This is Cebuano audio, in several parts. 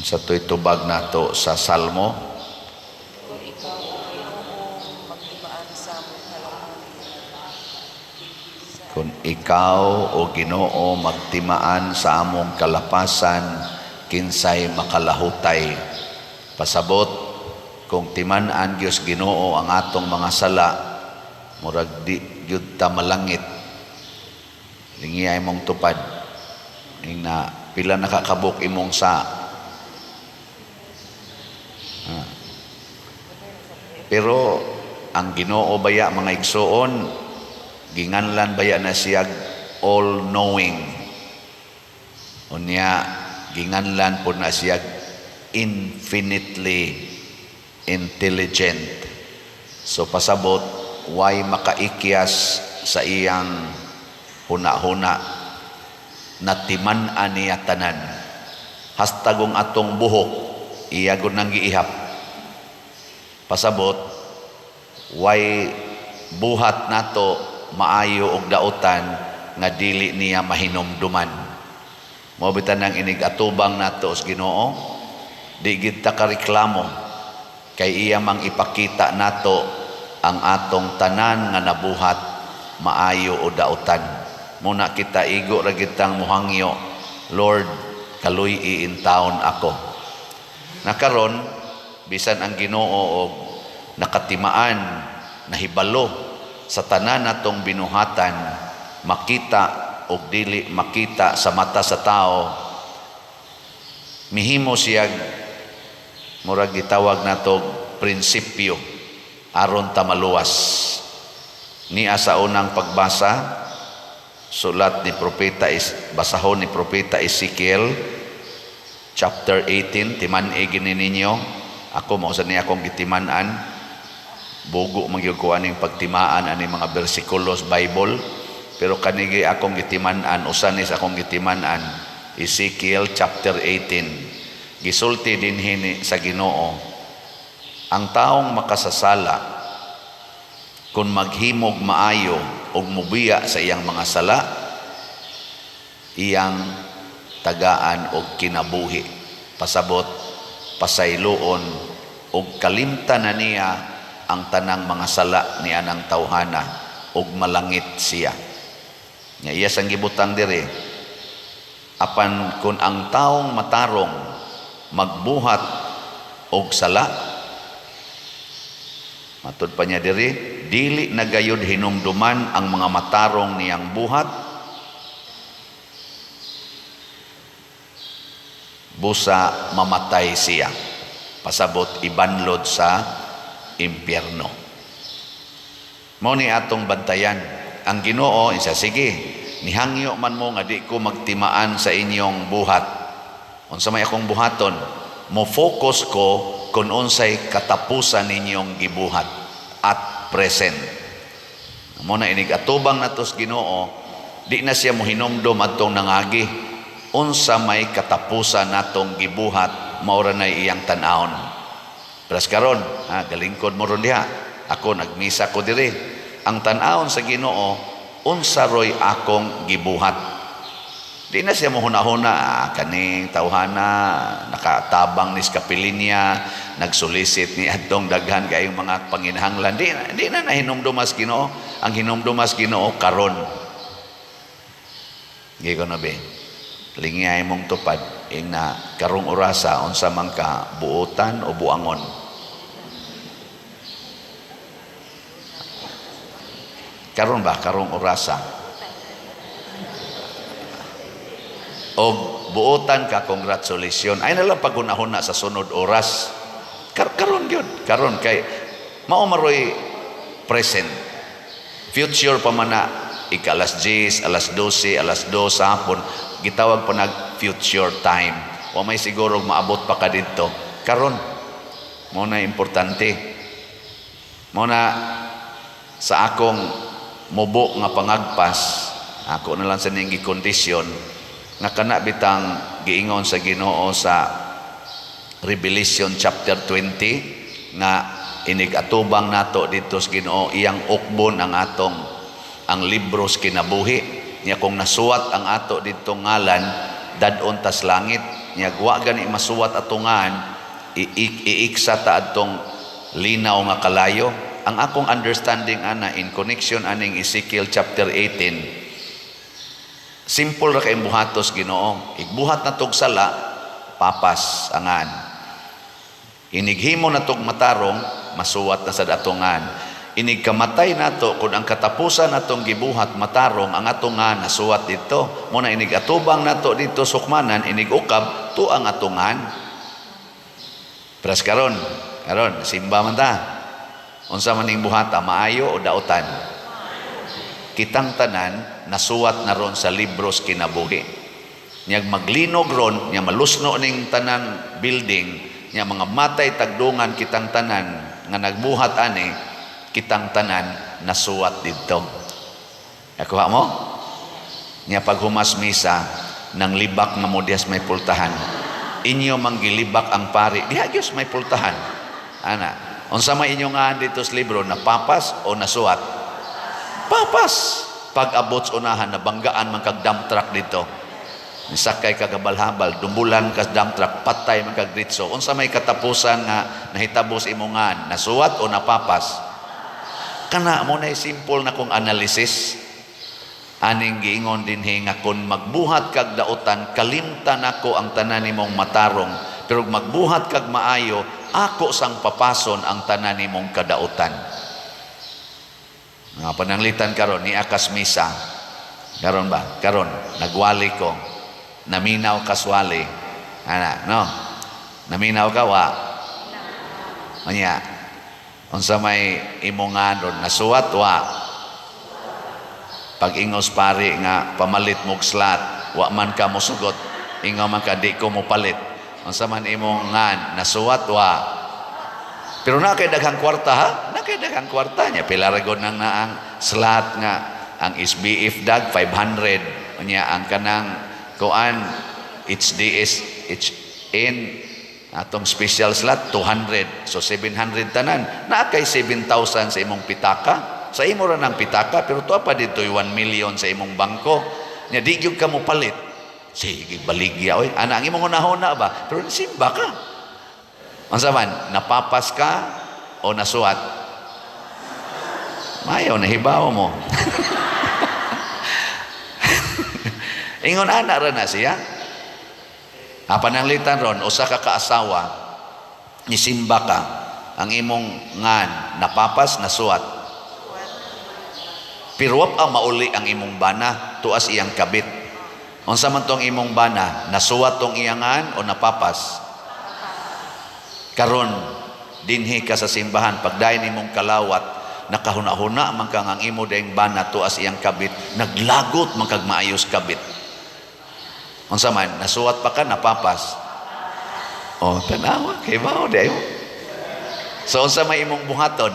Sa to'y tubag nato sa Salmo? Kung ikaw, O Ginoo, magtimaan sa among kalapasan. Kung ikaw, o Ginoo, magtimaan sa among kalapasan, kinsay makalahutay? Pasabot, kung timan-an gyud Ginoo ang atong mga sala, murag di gyud ta malangit. Lingi imong tupad. Ing na pila nakakabuk imong sa. Ah. Pero ang Ginoo baya, mga igsuon, ginganlan baya na siya all knowing. Unya ginganlan po na siya infinitely intelligent. So pasabot, way makaikyas sa iyang huna-huna na timan-an niya tanan. Hastagong atong buhok, iya gud nang giihap. Pasabot, way buhat nato, maayo og dautan, nga dili niya mahinumduman. Mao bitan nang inig atubang nato sa Ginoo, di gid ta kareklamo kay iya mang ipakita nato ang atong tanan nga nabuhat, maayo o dautan. Muna kita igo ra gid tang muhangyo, "Lord, kaluy-i intawon ako." Nakaron bisan ang Ginoo og nakatimaan, nahibalo sa tanan natong binuhatan, makita og dili makita sa mata sa tao, mihimo siya murag gitawag nato prinsipyo aron ta maluwas. Niya sa unang pagbasa, sulat ni propeta is basahon ni Propeta Ezekiel chapter 18. Timan-i gini ninyo. Ako, mao sa niya akong gitiman-an. Bugo man gyud ko aning pagtimaan ani mga bersikulos Bible, pero kanigi akong gitiman-an, usa ni sa akong gitiman-an, Ezekiel chapter 18. Gisulti dinhi ni sa Ginoo, ang taong makasasala, kung maghimog maayo ug mubiya sa iyang mga sala, iyang tagaan og kinabuhi. Pasabot, pasayloon ug kalimtan na niya ang tanang mga sala ni anang tawhana ug malangit siya. Nga iya sang gibutang diri, apan kung ang taong matarong magbuhat og sala, matud pa niya diri, dili na gayud hinumduman ang mga matarong niyang buhat, busa mamatay siya. Pasabot, ibanlod sa impyerno. Mao ni atong bantayan. Ang Ginoo isa, sige, nihangyo man mo nga di ko magtimaan sa inyong buhat. Unsa may akong buhaton? Mo focus ko kung unsay katapusan ninyong gibuhat at present. Mo na inig atubang natos Ginoo, di na siya mohinumdom adtong nangagi. Unsa may katapusan natong gibuhat, mao ra nay iyang tan-awon. Pras karon, ha, galingkod mo ron diha. Ako, nagmisa ko diri. Ang tan-awon sa Ginoo, unsa roy akong gibuhat. Di na siya mohuna-huna, ah, kaning tawhana, nakatabang ni sa kapilinya, nagsulisit ni adtong daghan kayong mga panginahanglan. Di na nahinumdumas Ginoo. Ang hinumdumas Ginoo karon. Gi ko na be. Lingiyay mong tupad ing na karong orasa, unsa man ka, buotan o buangon? Karon ba, karong orasa? O buotan ka, congratulations. Ay na lang pagunahon na sa sunod oras. Karon gyud, karon kay mao maroy present. Future pa man na ika alas 10, alas 12, alas 2 sa hapon, gitawag pa nag future time. Wa may siguro maabot pa ka didto. Karon mao na importante. Mao na sa akong mubo nga pangagpas, ako na lang sa ning gikondisyon nga kana bitang giingon sa Ginoo sa Revelation chapter 20 nga inig atubang nato didto sa Ginoo, iyang ukbon ang atong ang libro sa kinabuhi niya. Kung nasuwat ang ato didto ngalan, Dad-on tas langit. Nya wa gani masuwat atungan, iiksa ta adtong linaw nga kalayo. Ang akong understanding ana in connection aning Ezekiel chapter 18, simple ra kay buhatos Ginoo. Igbuhat na tog sala, papas angan. Inighimo na tog matarong, masuwat na sa datungan. Inig kamatay nato, kung ang katapusan natong gibuhat matarong, ang atungan nasuwat dito. Muna inig atubang nato dito sukmanan, inig ukab to ang atungan. Pras karon, karon simba man ta. Unsa man ning buhata, maayo o dautan? Kitang tanan nasuwat na ron sa libros kinabuhi. Nyag maglinog ron, nya malusno ning tanang building, nya mga matay tagdungan kitang tanan nga nagbuhat ani, kitang tanan nasuwat didto. Nakuha mo? Nya paghumas misa, nang libak nga mo dihas may pultahan. Inyo manggilibak ang pari, diha gyud may pultahan. Ana, unsa may inyo nga dito sa libro, napapas o nasuwat? Papas. Pag abot sa unahan, nabanggaan man kag dump truck dito. Nisakay ka kabalhabal, dumbulan ka sa dump truck, patay man kag ditso. Unsa may katapusan nga nahitabo sa imong ngan, nasuwat o napapas? Kana mo na simple na kong analysis. Aning giingon dinhi nga kun magbuhat kag dautan, kalimtan nako ang tanan nimong matarong, pero magbuhat kag maayo, ako sang papason ang tanan nimong kadautan. Nga pananglitan karon ni akas misa. Karon ba? Karon nagwali ko. Naminaw kaswali. Ana, no? Naminaw ka wa? Unya, unsa may imongan ron, nasuwat wa? Pag ingos pari nga pamalit mog slot, wa man ka mosugot, ingaw man ka, "Di ko mopalit." Unsa man imong ngan, nasuwat wa? Pero na kay daghang kwarta ha? Na kay daghang kwarta niya. Pila ra gud nang naang slot nga ang SBF dag 500. Unya ang kanang kuan HDS HN atong special slot 200. So 700 tanan. Naa kay 7,000 sa imong pitaka. Sa imo ra nang pitaka, pero tuwa pa dito 1 million sa imong bangko. Nya di gyud ka mo palit. Sige, baligya oy. Ana ang imong hunahuna ba? Pero simba ka. Unsa man, napapas ka o nasuwat? Mayo, nahibaw mo. Ingon ana ra na siya. Apan ron, usa ka kaasawa, nisimba ka, ang imong ngan, napapas, nasuwat. Pero wap ang mauli ang imong bana, tuas iyang kabit. Unsa man tong imong bana, nasuwat tong iyangan o napapas? Karon dinhi ka sa simbahan, pagdayon imong kalawat, nakahuna-huna man kang ang imo daing bana tuas iyang kabit, naglagot man kag maayos kabit. Unsa man, nasuwat pa ka, napapas? Oh, tanawa, kay mao di mo. So unsa may imong buhaton?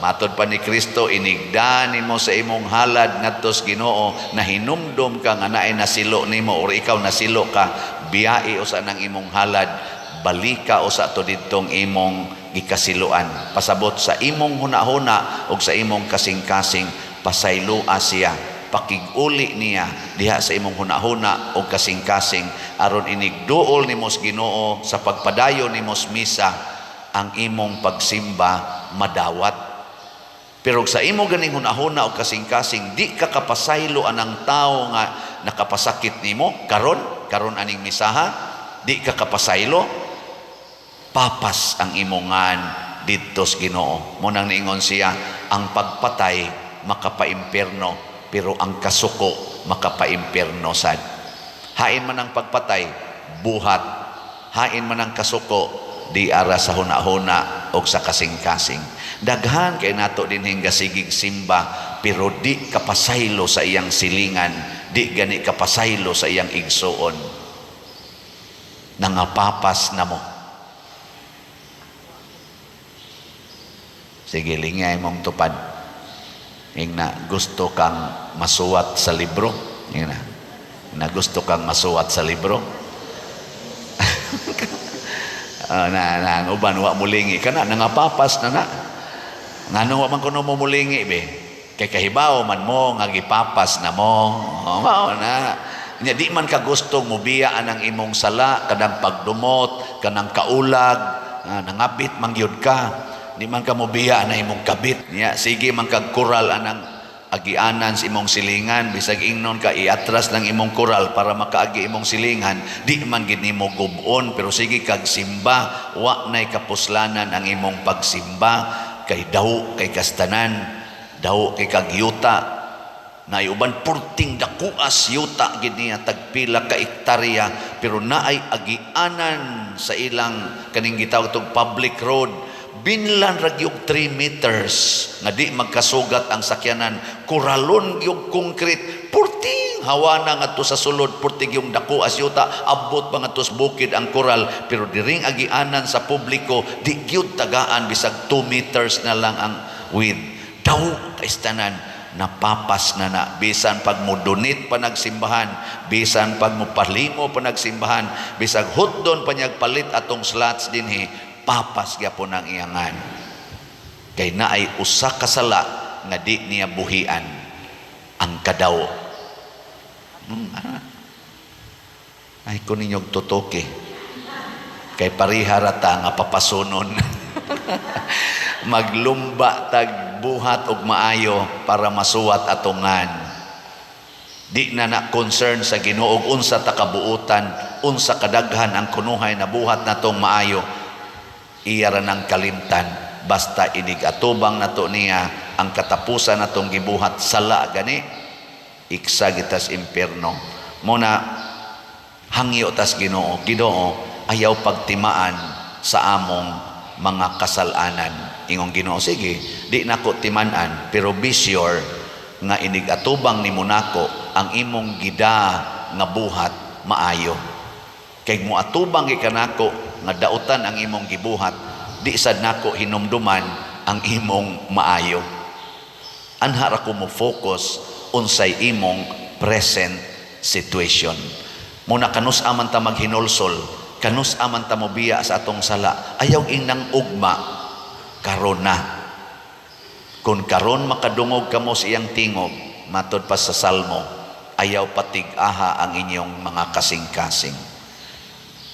Matod pa ni Kristo, inigda nimo sa imong halad ngadto sa Ginoo, nahinumdom ka nga naay nasilo nimo or ikaw nasilo ka, biyai usa nang imong halad, balika usa to didtong imong gikasiloan. Pasabot sa imong hunahuna ug sa imong kasing-kasing, pasayloa siya, pakig-uli niya diha sa imong hunahuna ug kasing-kasing, aron inigduol nimo sa Ginoo sa pagpadayon nimo sa misa, ang imong pagsimba madawat. Pero sa imo ganing hunahuna o kasing-kasing, di ka kapasaylo anang tao nga nakapasakit nimo karon karon aning misaha, di ka kapasaylo, papas ang imongan didto sa Ginoo. Mo nang niingon siya, ang pagpatay makapaimpierno, pero ang kasuko makapaimpierno sad. Hain man ang pagpatay, buhat. Hain man ang kasuko, di ara sa hunahuna o sa kasing-kasing. Daghan kay nato dinhing gasigig simba, pero di kapasaylo sa iyang silingan, di gani kapasaylo sa iyang igsuon. Nangapapas na mo. Sige, lingay mong tupad. Ingna, gusto kang masuwat sa libro. Ingna, na gusto kang masuwat sa libro. Na, na, ang uban, wa mulingi ka na, nangapapas na na. Ngano wa man kuno mo mulingi, be? Kay kahibaw man mo, nga gipapas na mo. Oh, mao na. Nya di man ka gustong mubiya ang imong sala, kanang pagdumot, kanang kaulag, nangabit man gyud ka. Di man ka mubiya ang imong kabit. Nya sige man kag kural anang agianan sa imong silingan, bisag ingnon ka iatras lang imong kural para makaagi imong silingan, di man gid nimo gub-on, pero sige kag simba, wa nay kapuslanan ang imong pagsimba kay daw kay kastanan, daw kay kag yuta. Naay uban purting dakuas yuta gid niya, tagpila ka ektarya, pero naay agianan sa ilang kaning gitawag tong public road, binlan ra gyud 3 meters nga di magkasugat ang sakyanan, kuralon gyud concrete, purting hawana ngadto sa sulod, purting yung dako as yuta, abot pa ngadto sa bukid ang koral, pero diring agianan sa publiko di gyud tagaan bisag 2 meters na lang ang width. Daw kaistanan, napapas na na. Bisan pag mo-donate pa nagsimbahan, bisan pag mopalimo pa nagsimbahan, bisag hotdon pa niyag palit atong slots dinhi, papas gyapon ang iyangan kay naay usa ka sala nga di niya buhian, ang kadaw. Ay ko ninyog tutoke kay pareha ra ta nga papasunon. Maglumba tag buhat og maayo para masuwat atongan. Di na na concern sa Ginoo og unsa ta kabuutan, unsa kadaghan ang kunuhay na buhat natong maayo. Iya ra nang kalimtan basta inig atubang nato niya ang katapusan natong gibuhat sala gani, iksa gitas impierno. Muna hangyo tas Ginoo, "Ginoo, ayaw pagtimaan sa among mga kasalanan." Ingong Ginoo, "Sige, di nako timan-an, pero be sure nga inig atubang nimo nako ang imong gida nga buhat maayo. Kay mo atubang gikanako nga dautan ang imong gibuhat, di sad nako hinumduman ang imong maayo. Anha ra ko mo focus unsay imong present situation." Muna kanus aman ta maghinulsol, kanus aman ta mobiya sa atong sala, ayaw ingnang ugma, karon na. "Kung karon makadungog kamo sa iyang tingog," matod pa sa Salmo, "ayaw patig-aha ang inyong mga kasing-kasing."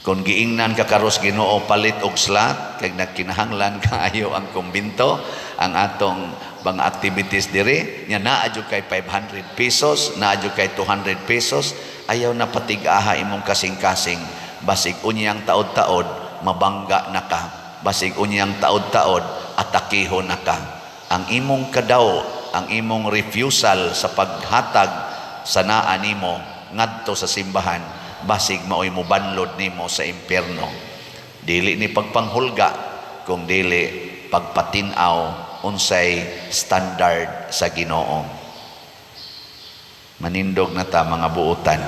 Kung giingnan ka karos Ginoo, palit og slot kay nagkinahanglan kaayo ang kumbinto, ang atong mga activities diri nya, naa jud kay 500 pesos, naa jud kay 200 pesos, ayaw na patig-aha imong kasing-kasing. Basig unyang taod-taod mabangga na ka, basig unyang taod-taod atakihon na ka. Ang imong kadaw, ang imong refusal sa paghatag sa naa nimo ngadto sa simbahan, basig maoy mobanlod nimo sa impierno. Dili ni pagpanghulga kung dili pagpatin-aw unsay standard sa Ginoo. Manindog na ta, mga buutan.